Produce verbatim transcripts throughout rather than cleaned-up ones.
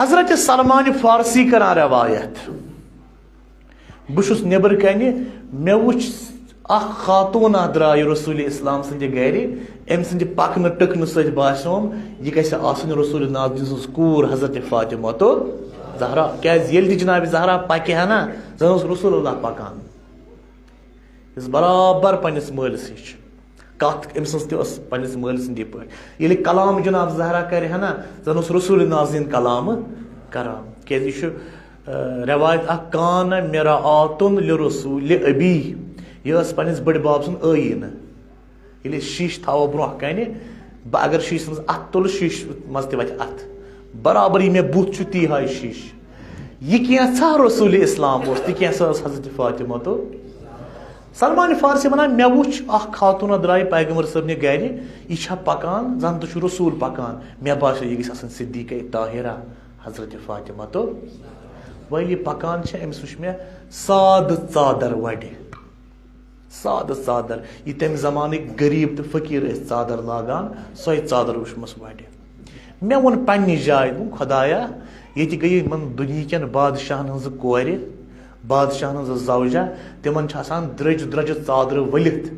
حضرت سلمان فارسی کران روایت، بہٕ چھُس نیٚبرٕ کنہِ، مےٚ وُچھ اکھ خاتوٗن اکھ درٛاے رسول اسلام سٕنٛدِ گرِ، أمۍ سٕنٛدِ پکنہٕ ٹٕکنہٕ سۭتۍ باسیوم، یہِ گژھِ آسٕنۍ رسول نازنین سٕنٛز کوٗر حضرت فاطمہ تو زہرا، کیازِ ییٚلہِ تہِ جناب زہرا پکہِ ہا نا، زن اوس رسول اللہ پکان۔ یُس برابر پننِس مٲلِس ہِش کتھ، أمۍ سٕنٛز تہِ ٲس پننِس مٲلۍ سٕنٛدی پٲٹھۍ۔ ییٚلہِ کلام جناب زہرا کرِ ہا نا، زن اوس رسول نازنین کلام کران۔ کیازِ یہِ چھُ، آ، رٮ۪وایت اکھ، کان مراعاتن لرسول ابی، یہِ ٲس پننِس بٔڈِ بب سُنٛد ٲییٖنہٕ۔ ییٚلہِ أسۍ شیٖشہٕ تھاوو برونٛہہ کنہِ، بہٕ اگر شیٖشس منٛز اتھٕ تُلہٕ، شیٖشہٕ منٛز تہِ وتھِ اتھٕ، برابر یہِ مےٚ بُتھ چھُ تی ہاے شیٖشہٕ۔ یہِ کینٛژھا رسول اسلام اوس، تہِ کینٛژھا ٲس حضرت فاطمہ تو۔ سلمان فارسی ونان، مےٚ وُچھ اکھ خاتوٗنہ درٛاے پیغمبر صٲبنہِ گرِ، یہِ چھا پکان زن تہِ چھُ رسول پکان، مےٚ باسیو یہِ گژھِ آسٕنۍ صدیقہ طاہرہ حضرت فاطمہ تو۔ وۄنۍ یہِ پکان چھِ، أمِس وُچھ مےٚ سادٕ ژادر وڑِ۔ سادٕ ژادر، یہِ تمہِ زمانٕکۍ غریٖب تہٕ فقیٖر ٲسۍ ژادر لاگان، سۄے ژادر وٕچھمَس وَٹہِ۔ مےٚ ووٚن پننہِ جایہِ، دوٚپُن، خۄدایا، ییٚتہِ گٔیہِ یِمن دُنہیٖکٮ۪ن بادشاہن ہٕنٛزٕ کورِ، بادشاہن ہٕنٛزٕ زوجہ، تِمن چھِ آسان درٛوٚجہِ درٛوٚجہِ ژادرٕ ؤلِتھ۔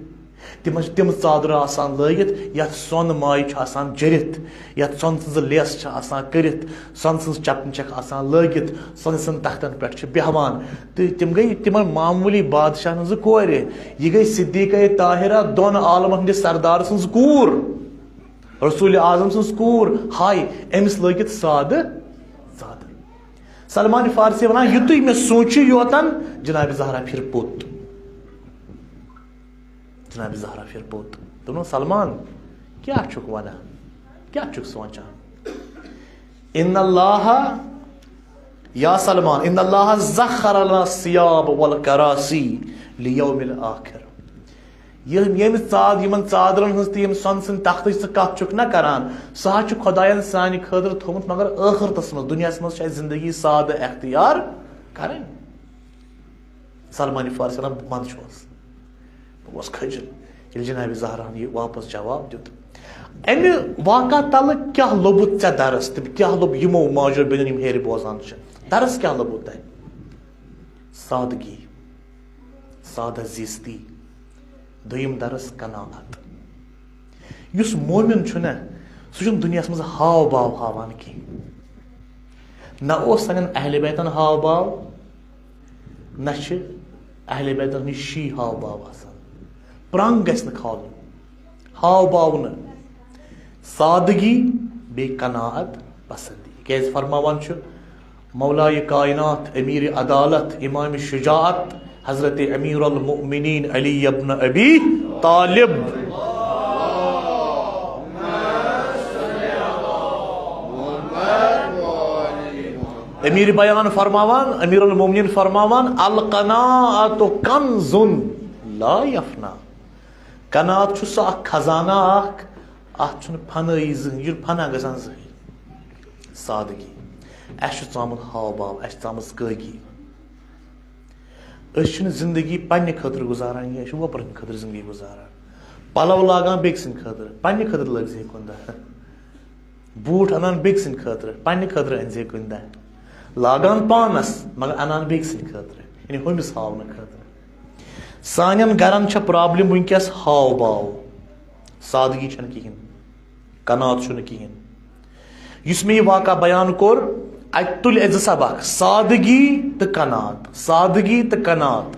تِمن چھِ تِم ژادرٕ آسان لٲگِتھ، یتھ سۄن مایہِ چھُ آسان جٔرِتھ، یتھ سۄن سٕنٛزٕ لیسہٕ چھِ آسان کٔرِتھ، سۄن سٕنٛز چپنہٕ چھکھ آسان لٲگِتھ، سۄن سٕنٛدٮ۪ن تختن پٮ۪ٹھ چھِ بیہوان۔ تہٕ تِم گٔے تِمن معموٗلی بادشاہن ہٕنٛزٕ کورِ۔ یہِ گٔے صدیقہ طاہرہ، دۄن عالمن ہٕنٛدِ سردار سٕنٛز کوٗر، رسول اعظم سٕنٛز کوٗر۔ ہاے، أمِس لٲگِتھ سادٕ ژادر۔ سلمان فارسی ونان، یُتُے مےٚ سوٗنچہِ یوتن، جناب زہرا پھِر پوٚت۔ جناب زہرا پھِر پوٚت۔ دوٚپُن، سلمان، کیٛاہ چھُکھ ونان؟ کیٛاہ چھُکھ سونچان؟ ان اللہ، یا سلمان، ان اللہ زخر لنا الثیاب والکراسی لیوم الآخر۔ یِم، ییٚمہِ ژاد-، یِمن ژادرن ہٕنٛز تہٕ ییٚمہِ سۄنہٕ سٕنٛدِ تختٕچ ژٕ کتھ چھُکھ نہ کران، سُہ حظ چھُ خۄداین سانہِ خٲطرٕ تھوٚومُت، مگر ٲخرتس منٛز، دُنیاہس منٛز چھِ اَسہِ زندگی سادٕ اختیار کرٕنۍ۔ سلمان فارسی ونان، بہٕ منٛدٕ چھُس، بہٕ گوس کھٔجل، ییٚلہِ جناب زہراہن یہِ واپس جواب دیُت۔ امہِ واقعہ تلہٕ کیٛاہ لوٚبُت ژےٚ درس؟ تہٕ کیٛاہ لوٚب یِمو ماجو بیٚنٮ۪ن، یِم ہیرِ بوزان چھِ؟ درس کیٛاہ لوٚبُت تۄہہِ؟ سادگی، سادہ زیستی۔ دوٚیِم درس، قناعت۔ یُس مومن چھُ نا، سُہ چھُنہٕ دُنیاہس منٛز ہاو باو ہاوان کینٛہہ۔ نہ اوس سانٮ۪ن اہل بیتن ہاو باو، نہ چھِ اہل بیتن نِش شی ہاو باو آسان۔ پرنٛگ گژھِ نہٕ کھالُن، ہاو باو نہٕ، سادگی بیٚیہِ قناعت پسندی۔ کیازِ فرماوان چھُ مولائے کائنات، امیر عدالت، امام شجاعت، حضرت امیر المؤمنین علی ابن ابی طالب۔ امیر بیان فرماوان، امیر المؤمنین فرماوان، القناعت کنز لا یفنا۔ قناعت چھُ سُہ اکھ خزانہ اکھ، اتھ چھُنہٕ فنٲیی زٕہٕنۍ، یہِ چھُنہٕ فنا گژھان زٕہٕنۍ۔ سادگی۔ اسہِ چھُ ژامُت ہاو باو، اسہِ چھِ ژامٕژ کٲگی۔ أسۍ چھِنہٕ زندگی پننہِ خٲطرٕ گُزاران کینٛہہ، أسۍ چھِ وۄپرن خٲطرٕ زندگی گُزاران۔ پلو لاگان بیٚکہِ سٕنٛدِ خٲطرٕ، پننہِ خٲطرٕ لٲگۍ زِ ہے کُنہِ دۄہ۔ بوٗٹھ انان بیٚکہِ سٕنٛدِ خٲطرٕ، پننہِ خٲطرٕ أنۍ زِ ہے کُنہِ دۄہ۔ لاگان پانس، مگر انان بیٚکہِ سٕنٛدِ خٲطرٕ، یعنی ہُمِس ہاونہٕ خٲطرٕ۔ سانٮ۪ن گرن چھےٚ پرابلم وٕنکیٚس ہاو باو، سادگی چھنہٕ کہیٖنۍ، قناعت چھُنہٕ کہیٖنۍ۔ یُس مےٚ یہِ واقعہ بیان کوٚر، اتہِ تُلۍ اسہِ زٕ سبق، سادگی تہٕ قناعت، سادگی تہٕ قناعت۔